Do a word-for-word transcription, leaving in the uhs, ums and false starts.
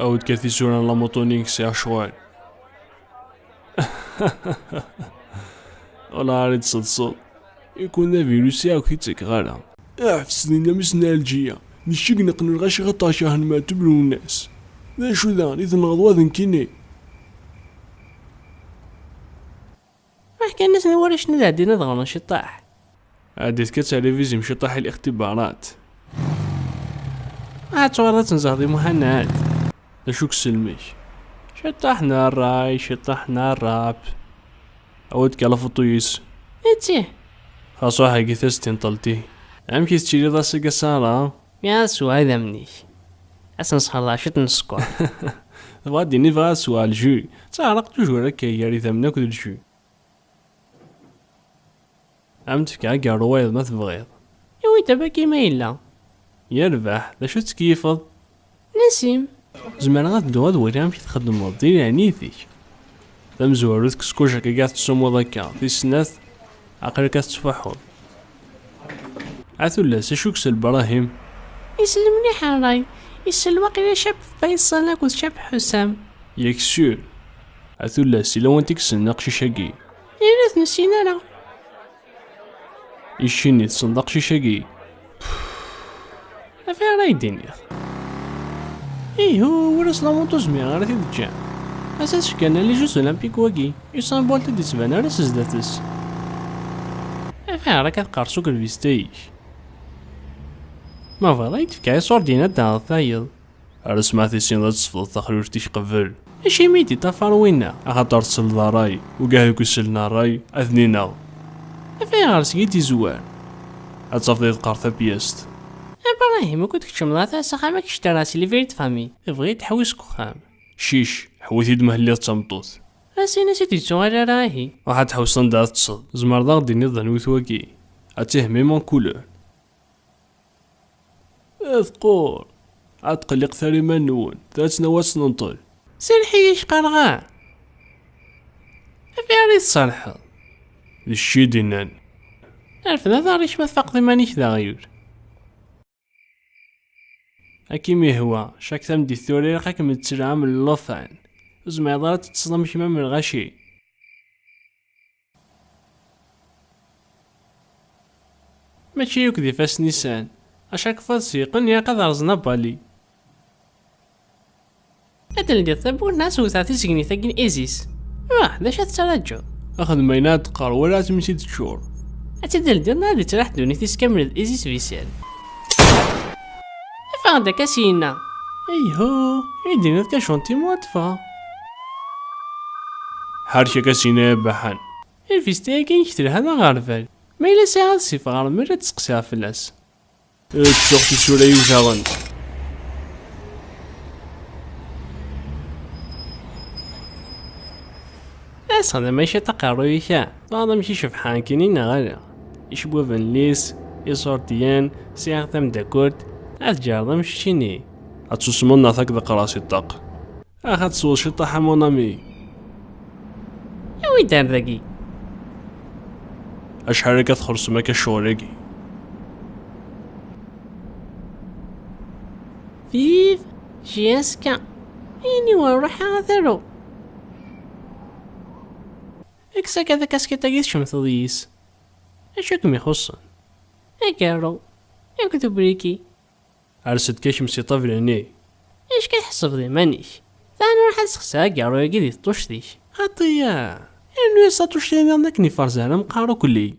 Awi-d kan tisura n lamuṭu-nni, sɛiɣ ccɣel. Wala ara d-tseḍseḍ. Ikun d avirusi akk i ttakeɣ ara. Aḥ, fsden amis n Ɛelǧiya. Necceg neqqen lɣaci ɣaṭac ahen Meɛtub Lwennas. D acu daɣen i tenɣeḍ wa d nekkini? Ruḥ kan asen i warrac-nni ad ɛeddin ad ɣren ciṭṭaḥ. Ɛeddit kan ad trivizim ciṭṭaḥ i lixtibarat. Ad tuɣaleḍ ad tenzeɣ di Muḥannad. D acu-k sselmek? Ciṭṭaḥ n ṛṛay, ciṭṭaḥ n ṛṛap. Awi-d kan lafuṭu-yis. Ittih. Xas ruḥ agi tas tinṭelti. Amek i tettiliḍ ass-agi a Sara? Mi ara sweɣ idammen-ik. Ad sen-sxerḍeɣ ciṭ n sskeṛ. Tebɣa ad d-tini bɣa ad sweɣ lju. Ttaɛraq tujur akka gar idammen akked lju. Ad m-d-fkeɣ agaṛṛu wayeḍ ma tebɣiḍ. Awi-d abaki ma yella. Yerbeḥ, d acu tettkeyyifeḍ? Nasim. Zemreɣ ad dduɣ ad waliɣ amek i txeddmeḍ, di leɛnayet-ik. Tamezwarut, kkes kujak-agi ad tettṣummuḍ akka, tis snat, aql-ak ad tettfuḥuḍ. A tullas, acu-k s Lbrahim? Isell mliḥ a ṛṛay, isell waqila Cab Faysal akked Cab Ḥusam. Yak sûr. A tullas, yella wanta i yessnen aqcic-agi? Yella ur t-nessin ara. Icini, tessneḍ aqcic-agi? Af ayen ara yi-d-tiniḍ. Ihu, ur as lamuṭu zmireɣ ara ad t-id-ǧǧeɣ. Ass-a tceggan les Jeux Olympiques wagi, Usain Bolt ur d-yettban ara s zdat-s. Af ayɣer akka teqqerṣ akk lbista-ik? Ma bɣiḍ ad yi-d-fkeɣ iṣurdiyen ad d-taɣeḍ tayeḍ. Ar asma tissineḍ ad tesfeḍeḍ taxlult-ik qbel. Acimi i d-iṭṭafar winna? Axaṭer tselled ṛṛay, ugah deg usellen n ṛṛay, ad ten-ineɣ. Af ayɣer seg i d-izwar? Ad tafeḍ i teqqar tapyast. Ibrahim, ukud tkeččmeḍ ara s axxam ad k-ctaraɣ si livret de famille. Tebɣiḍ teḥwiz deg uxxam? Cic, ḥwi-t-id ma telliḍ d tameṭṭut. As-in-as ur d-yettuɣal ara ihi. Ruḥ ad tḥewseḍ anda ara teṭṭseḍ. Tzemreḍ ad aɣ-d-tiniḍ d anwi-t wagi. Ad tihmim en couleur. Ad qqur. Ad tqelliqet ara iman-nwen. Tura ad tt-nawi ad tt-nenṭel. Serreḥ-iyi-k qqareɣ-am. Af ayɣer i tserrḥeḍ? D cci i d-innan. Rfed aḍar-ik ma tfaqeḍ iman-ik d aɣyul. Ad k-im-ihwa, cak tameddit tura ilaq ad kem-d-ttelɛam llufan. Ur tezmireḍ ara ad teṭṭseḍ am kemm am lɣaci. Mačči yakk d ifassen i sɛan. Acakfa ad seyqen, ilaq ad rẓen abali. Ad d-ldiḍ tawwurt neɣ ad s-wteɣ tisegnit-agi n Isis? Ruḥ, d acu ad tettraǧuḍ? Axdem ayen ara d-teqqar, wala ad tmiti teččur. Ad tt-id-teldiḍ neɣ ad d-tettraḥ ddunit-is kamel d Isis Visel? Ffeɣ-d akka syenna! Ayhu, i d-tiniḍ kan gentillement ad teffɣeḍ. Ḥerrek akka syenna a Baḥan. Lvista-agi-inek telha d aɣerbal. Ma yella sɛiɣ ad sifeɣ ɣer mmi ad d-steqsiɣ fell-as. Ttuɣ tisura-iw daɣen. Asɣed amac a taqerruy-ik-a. Twaɣeḍ amek i cebḥeɣ nekkini neɣ ala? Icebbuben-is, iṣurdiyen, sɛiɣ tamdakelt, ad tǧerrḍem keččini. Ad tusmeḍ neɣ takeḍ aqras i ṭṭaq? Ax ad tesweḍ ciṭṭaḥ a mon ami. Awi-d ar dagi. Acḥal akka txellṣem akka ccɣel-agi? Vive J S K. Ayen i wer ruḥeɣ ad aruɣ. Kkes akka takaskiṭ-agi tcemteḍ yis. Acu i kem-ixuṣṣen? Agaru. Akked ubriki. Ers-d kan kemm si ṭṭabla-nni. Acu kan tḥesbeḍ iman-ik? Daɣen ruḥ ad sexseɣ agaru-agi di tṭuct-ik. Xaṭi ya! Rnu-yas taṭuct-nni nniḍen akken iferzer amqar ukelli.